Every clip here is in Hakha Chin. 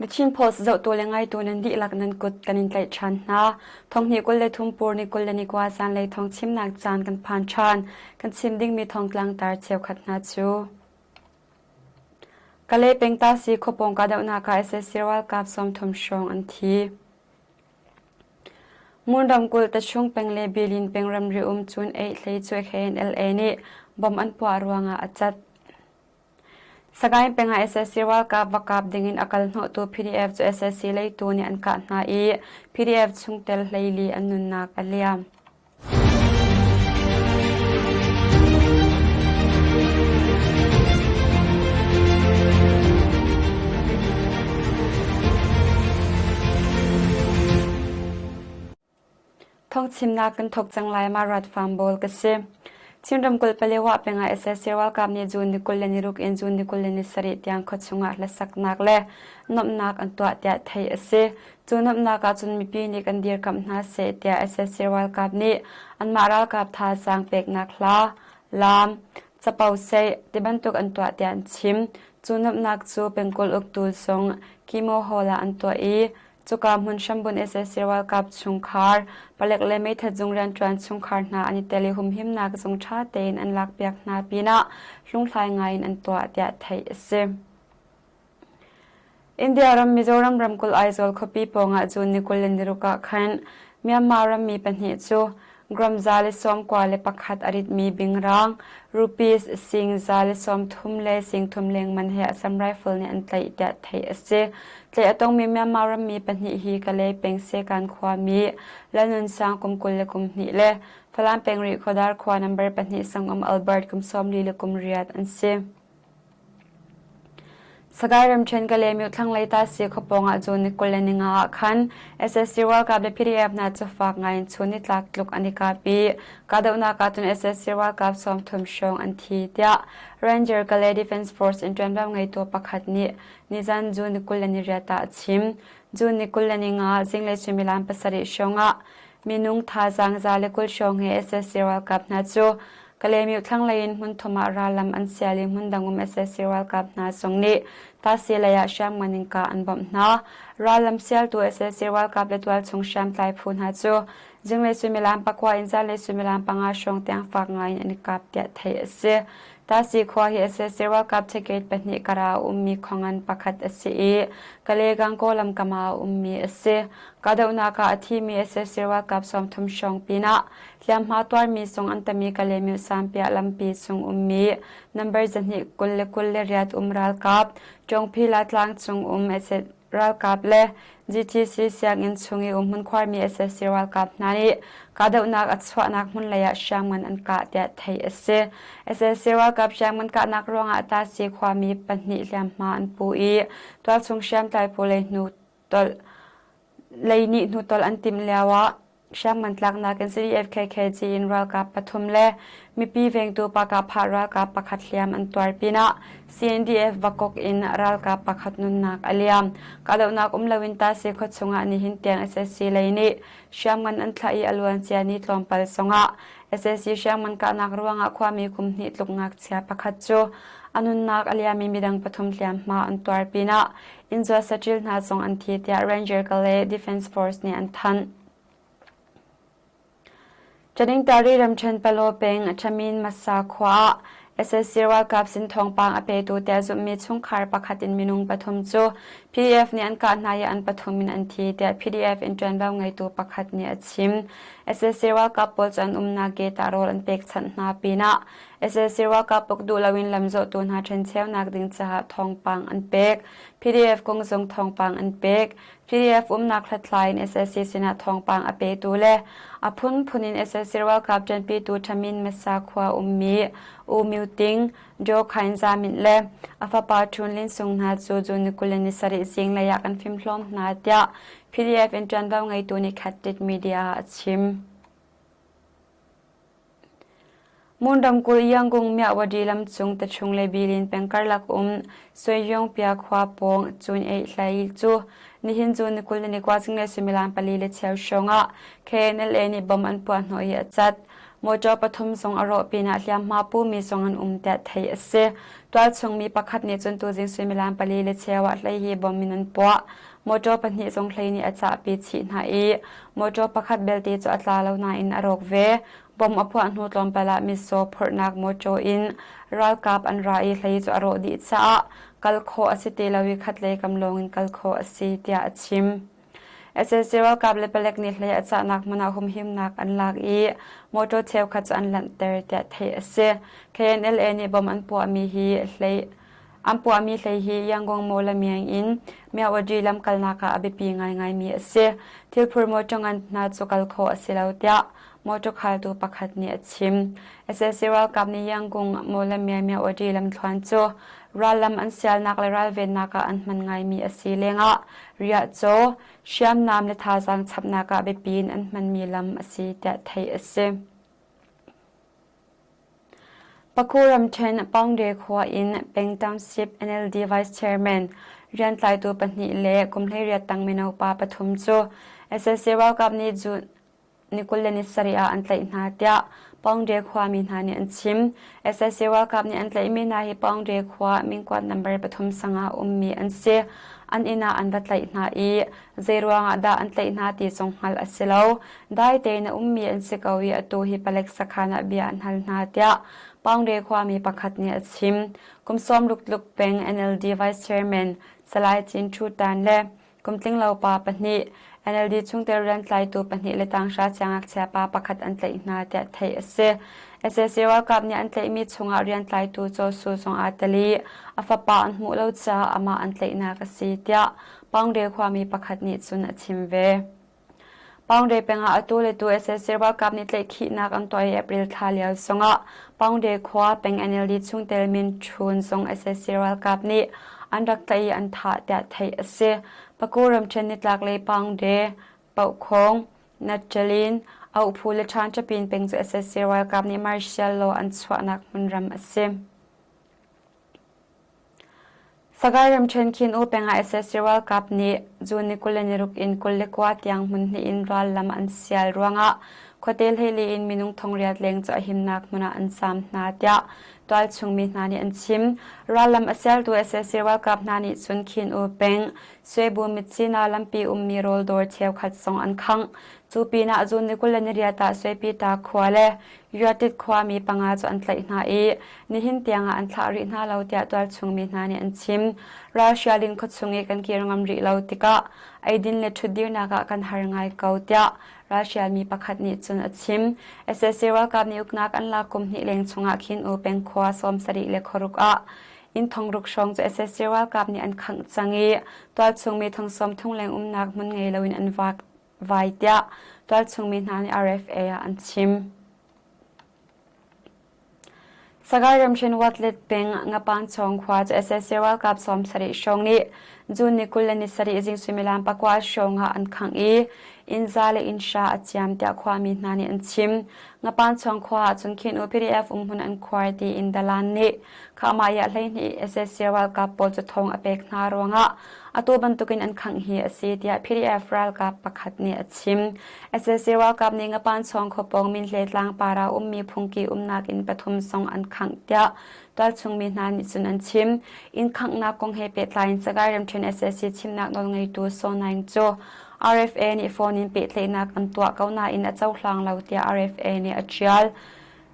The Chin Post zohtu le ngaitu nan dihlak nan kut kan in tlaih ṭhan hna. Thonghnih 23 pur ni 21 zanlei thawng chimnak caan kan phan ṭhan. Kan chim dingmi thawngtlang tar cheukhat hna cu. Kalay peng Tasi khuapawng kahdohnak ah sac ralkap 30 hrawng an thi. Ngun ramkulh Tachung peng le Bilin peng ramri um cun eih hlei cu KNLA nih bom an puah ruangah a cat. Sagaing peng ah sac ralkap va kap dingin a kal hnawhtu PDF cu sac leitu nih an kah hna i PDF chungtel 14 an nunnak a liam. Thawngchimnak kan thawk cang lai ma rat farm bawl ka si. Chin ramkulh Palewa peng ah sac ralkap nih June ni 26 in June ni 27 tiang khuachung ah hlasaknak le nuamhnak an tuah tiah theih a si. Cu nuamhnak ah cun mipi nih kan dirkamh hna seh tiah sac ralkap nih anmah ralkap thazaang peknak hla, laam, capo seih tibantuk an tuah tiah an chim. Cu nuamhnak cu pengkulh uktu zung Kimo Hall ah an tuah i Cuka hmun hrambunh sac ralkap chungkhar, palek le meithat zung rianṭuan chungkhar hna an i tel i humhimnak zung ṭha tein an lakpiak hna pinah hlunghlai ngaiin an tuah tiah theih a si. India ram Mizoram ramkulh Aizawl khuapi pawngah June ni 26 ah khan Myanmar rammi pahnih cu Gram 191 a ritmi bingrang, rupees sing 130 le sing thum lengman he Assam Rifle nih an tlaih tiah theih a si. Tlaih a tongmi Myanmar rammi pahnih hi Kalay peng Sekan khuami Lalnunsang kum 22 le Falam peng Rihkhawdar khua number pahnih Sangum Albert kum 48 an si. Sagaing ramṭhen Kalaymyo thlanglei Tasi khuapawng ah June ni 25 ah khan sac ralkap le PDF hna cu faak ngai in chun nitlak tluk an i kap i kahdohnak ah cun sac ralkap 30 hrawng an thi tiah Ranger Kalay Defense Force in ṭuanvo ngeitu pakhat nih nizan June ni 28 ah a chim. June ni 25 zinglei suimilam pasarih hrawng ah minung thazaang 120 hrawng he sac ralkap hna cu Kalaymyo thlanglei in hmunthum ah rallam an sial i hmundang um sac ralkap hna zong nih Tasi lei ah hriamngan in kah an bawmh hna. Rallam sialtu sac ralkap le tualchung hriamtlai phu hna cu zinglei suimilam pakua in zanlei suimilam panga hrawng tiang fak ngai in an i kap tiah theih a si. Tasi khua hi sac ralkap brigade pahnih kar ah a ummi khuangan pakhat a si i Kale-Gangaw lamkam ah a ummi a si. Kahdohnak ah a thimi sac ralkap 30 hrawng pinah Hliamhma tuarmi zong an tam i Kalaymyo Sampiah lampi chung ummi number 228 um ralkap, Ṭawngphila tlang cung um ralkap le GTC sianginn chung i um hmunkhuarmi sac ralkap hna nih kahdohnak a chuahnak hmun lei ah hriamngan an kah tiah theih a si. Sac ralkap hriamngan kahnak ruangah Tasi khuami pahnih hliamhma an pu i tualchung hriamtlai pawl lei hnu tolh lei nih hnutolh an timh lioah hriamngan tlaknak in CDF-KKG in ralkap pathum le mipi vengtu Pakapha ralkap pakhat hliam an tuar pinah CNDF Vakok in ralkap pakhat nunnak a liam. Kahdohnak um loin Tasi khua chungah nihin tiang sac lei nih hriamngan an thlah i a luancia ni tlawmpal zongah sac hriamngan kahnak ruangah khuami kum hnih tluk ngakchia pakhat cu a nunnak a liam i midang pathum hliamhma an tuar pinah Innzuat saṭil hna zong an thi tiah Ranger Kalay Defense Force nih an thanh. Taningtari ramṭhen Palaw peng Thamin Masa khua ah sac ralkap sin thawngpang a petu tiah zumhmi chungkhar pakhat in minung pathum cu PDF nih an kah hna i an pathum in an thi tiah PDF in ṭuanvo ngeitu pakhat nih a chim. Sac ralkap pawl cu an umnak gate ah rawl an pekchanh hna pinah Sac ralkap uk duh loin lamzawhtu hna ṭhencheunak ding caah thawngpang an pek. PDF kong zong thawngpang an pek. PDF umnak hlathlai in sac sinah thawngpang a petu le a phunphun in sac ralkap ṭanpitu Thamin Masa khua ummi U Myu Ting, Joe Khain Za Mint le a fapa Htun Lin Sung hna cu June ni 27 zinglei ah kan fimhlawm hna tiah PDF in ṭuanvo ngeitu nih Khat Tit Media ah a chim. Mon ramkulh Yangon Myawaddy lamcung Tachung le Bilin peng karlak um Suiyongpia khua pawng Cun Ei Hlai cu nihin cu ni 20 le ni kua zinglei suimilam pali le cheu hrawng ah KNLA nih bom an puah hnawh i a cat. Motor pathum zong a rawh pinah hliamhma pumi zong an um tiah theih a si. Tualchung mi pakhat nih cun tuzing suimilam pali le cheu ah hlei hi bom in an puah. Motor pahnih zong hlei nih a cahpi chih hna i motor pakhat belte cu a tla lo nain a rawk ve. Bom a puah hnu tlawmpal ah mitzaw phorhnak mawṭaw in ralkap an ra i hlei cu a rawh dih caah kal khawh a si ti lo i khatlei kam lawngin kal khawh a si tiah a chim. Sac ralkap le palek nih hlei a cahnak hmun ah humhimnak an lak i mawṭaw cheukhat cu an lanhter tiah theih a si. KNLA nih bom an puahmi hi hlei An puahmi hlei hi Yangon Mawlamyine in Myawaddy lam kalnak ah a biapi ngaingaimi a si. Thilphur mawṭaw ngan hna cu kal khawh a si lo tiah mawṭaw khaltu pakhat nih a chim. Sac ralkap nih Yangon Mawlamyine Myawaddy lamthluan cu rallam an sialnak le ralvennak ah an hman ngaimi a si lengah riahcaw, hriamnam le thazaang chapnak ah biapi in an hmanmi lam a si tiah theih a si. Paku ramṭhen Paungde khua in Peng Township NLD Vice Chairman riantlaitu pahnih le kum 18 tang mino pa pathum cu sac ralkap nih June ni 27 ah an tlaih hna tiah Paungde khuami hna nih an chim. Sac ralkap nih an tlaihmi hna hi Paungde khua Mingkuat number pathum sang ah ummi an si. An inn ah an va tlaih hna i Zeiruang ah dah an tlaih hna ti zong hngalh a si lo. Dai tein a ummi an si ko i atu hi palek sakhan ah bia an hal hna tiah Paungre khuami pakhat nih a chim. Kum sawmruk tluk peng NLD Vice Chairman Salai Cin Thu Tan le kum tlinglo pa pahnih NLD chungtel riantlaitu pahnih le tanghra siangngakchia pa pakhat an tlaih hna tiah theih a si. Sac ralkap nih an tlaihmi chungah riantlaitu Chaw Su zong aa tel i a fapa an hmuh lo caah amah an tlaihnak a si tiah Paungre khuami pakhat nih cun a chim ve. Paungre peng ah atu le tu sac ralkap nih tlaihkhihnak an tuah i April thla lio zongah Paungre khua peng NLD chungtel Min Htun zong sac ralkap nih an rak tlaih i an thah tiah theih a si. Paku ramṭhen nitlaklei Paungre, Pohkhong, Natchalin, Auhphu le Ṭhanṭapin peng cu sac ralkap nih martial law an chuahnak hmunram a si. Sagaing ramṭhen Khin-U peng ah sac ralkap nih June ni 26 in 29 tiang hmun hnih in rallam an sial ruangah khuate hleili in minung thongriat leng cu a himnak hmun ah an zaam hna tiah tualchung mi hna nih an chim. Rallam a sialtu sac ralkap hna nih cun Khin-U peng Swebu Myitkyina lampi ummi rawldawr cheukhat zong an khangh. Cu pinah June ni 28 ah Swepita khua le Yuatit khuami panga cu an tlaih hna i nihin tiangah an thlah rih hna lo tiah tualchung mi hna nih an chim. Ralhrial in khuachung i kan kir ngam rih lo tikah eidin le ṭhutdirnak ah kan har ngai ko tiah ralhrial mi pakhat nih cun a chim. Sac ralkap nih uknak an lak kum hnih leng chungah khin U peng khua 70 le khuaruk ah inn thongruk hrawng cu sac ralkap nih an khangh cang i tualchung mi thong sawm thung leng umnak hmun ngei loin an vak vai tiah tualchung mi hna nih RFA ah an chim. Sagaing ramṭhen Watlet peng Ngapanchawng khua cu sac ralkap 70 hrawng nih June ni 20 le ni sarih zing suimilam pakua hrawng ah an khangh i inn za le inn hra a ciam tiah khuami hna nih an chim. Ngapanchawng khua ah cun Khin U PDF umhmun an khuar tiin dalan nih Khahmaiah 12 sac ralkap pawl cu thawng a pek hna ruangah atu bantukin an khangh hi a si tiah PDF ralkap pakhat nih a chim. Sac ralkap nih Ngapanchawng khuapawng Minhle tlangpar ah ummi phungki umnak inn pathum zong an khangh tiah tualchung mi hna nih cun an chim. Inn khanghnak kong he pehtlai in Sagaing ramṭhen sac chimnak nawlngeitu Saw Naing cu RFA nih phone in pehtlaihnak an tuah ko nain a cohlang lo tiah RFA nih a ṭial.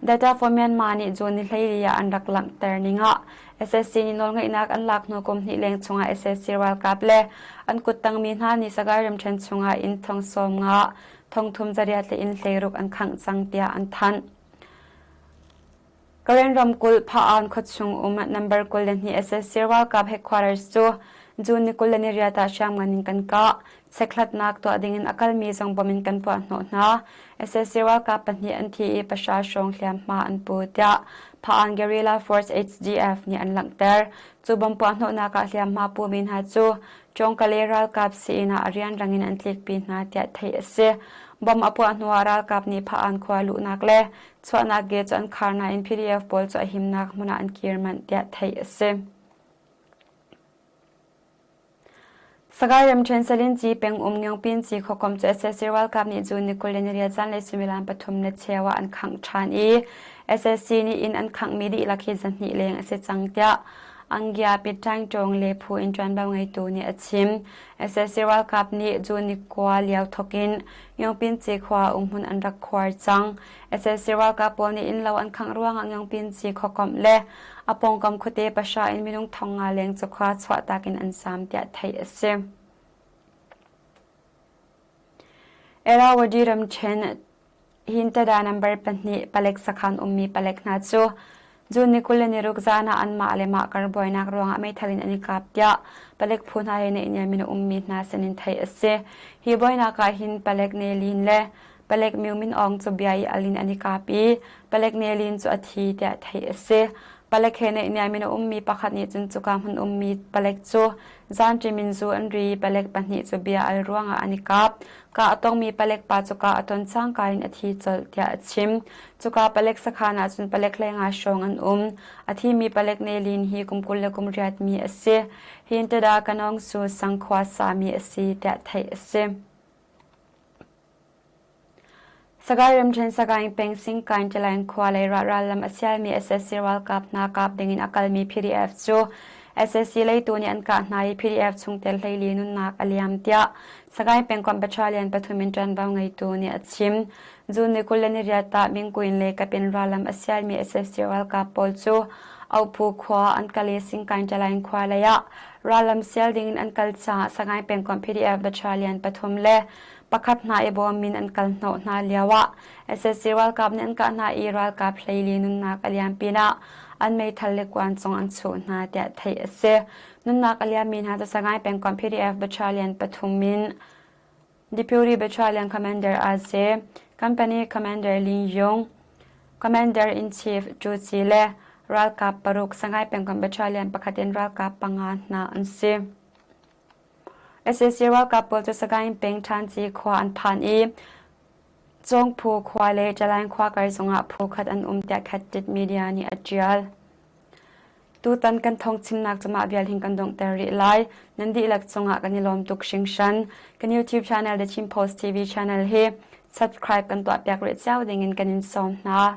Data for Myanmar nih June ni 14 ah an rak langhter ning ah sac nih nawlngeihnak an lak hnu kum hnih leng chungah sac ralkap le an kuttangmi hna nih Sagaing ramṭhen chungah inn thong sawm nga, thong thum zariat le inn hleiruk an khangh cang tiah an thanh. Karen ramkulh Pha-an khuachung um number 22 sac ralkap headquarters cu June ni 28 ah hriamngan in kan kah. Chekhlatnak tuah dingin a kalmi zong bom in kan puah hnawh hna. Sac ralkap pahnih an thi i pahra hrawng hliamhma an pu tiah Pha-an Guerrilla Force HGF nih an langhter. Cu bom puah hnawhnak ah hliamhma pumi hna cu Cawngkale ralkap sii-inn ah a rianrang in an tlikpi hna tiah theih a si. Bomb a puah hnuah ralkap nih Pha-an khua luhnak le chuahnak gate cu an khar nain PDF pawl cu a himnak hmun ah an kir manh tiah theih a si. Sagaing ramṭhen Salinci pengum Ngyongpinci khuakomh cu sac ralkap nih June ni 28 zanlei suimilam pathum le cheu ah an khangh ṭhan i sac nih inn an khanghmi dihlak hi zahnih leng a si cang tiah Angya Pitṭaingṭawng le phu in ṭuanvo ngeitu nih a chim. Sac ralkap nih June ni kua lio thawk in Ngyongpinci khua umhmun an rak khuar cang. Sac ralkap pawl nih innlo an khangh ruangah Ngyongpinci khuakomh le a pawngkam khuate pahra in minung 500 leng cu khua chuahtak in an zaam tiah theih a si. Irrawaddy ramṭhen Hintada number pahnih palek sakhan ummi palek hna cu June ni 26 zan ah anmah le mah kar buainak ruangah meithal in an i kap tiah palek phu hna he naihniam in a ummi hna sinin theih a si. Hi buainak ah hin palek Ne Lin le Palek Myo Min Aung cu bia i al in an i kap i palek Ne Lin cu a thi tiah theih a si. Palek he naihniam in a ummi pakhat nih cun cuka hmun ummi palek cu zanṭim in zu an ri i palek pahnih cu bia al ruangah an i kap. Kah a tongmi palek pa cu kah a ton cangka in a thi colh tiah a chim. Cuka palek sakhan ah cun palek hleinga hrawng an um. A thimi palek Ne Lin hi kum 20 le kum riat mi a si. Hintada Kanawng Su sang khua sami a si tiah theih a si. Sagaing ramṭhen Sagaing peng Singkain Ṭalaing khua lei ral lam a sialmi sac ralkap hna kap dingin a kalmi PDF cu sac leitu nih an kah hna i PDF chungtel 14 nunnak a liam tiah Sagaing pengkomh battalion pathum in ṭuanvo ngeitu nih a chim. June ni 28 ah Mingkuin le Kapin rallam a sialmi sac ralkap pawl cu Auhphu khua an kal i Singkain Ṭalaing khua lei ah rallam sial dingin an kal caah Sagaing pengkomh PDF battalion pathum le pakhat hna i bawm min an kal hnawh hna lioah sac ralkap nih an kah hna i ralkap 14 nunnak a liam pinah an meithal le kuan zong an chuh hna tiah theih a si. Nunnak a liammi hna cu Sagaing pengkomh PDF Battalion pathum in Deputy Battalion Commander Aze, Company Commander Lin Yung, Commander-in-Chief Chu Ci le ralkap paruk Sagaing pengkomh Battalion pakhat in ralkap panga hna an si. Sac ralkap pawl cu Sagaing peng Ṭhanci khua an phan i Cawngphu khua le Ṭalaing khua kar zongah phu khat an um tiah Khattit media nih a ṭial. Tutan kan thawngchimnak cu mah vial hin kan donghter rih lai. Nan dihlak cungah kan i lawm tuk hringhran. Kan YouTube channel The Chin Post TV channel hi subscribe kan tuahpiak rih cio dingin kan in sawm hna.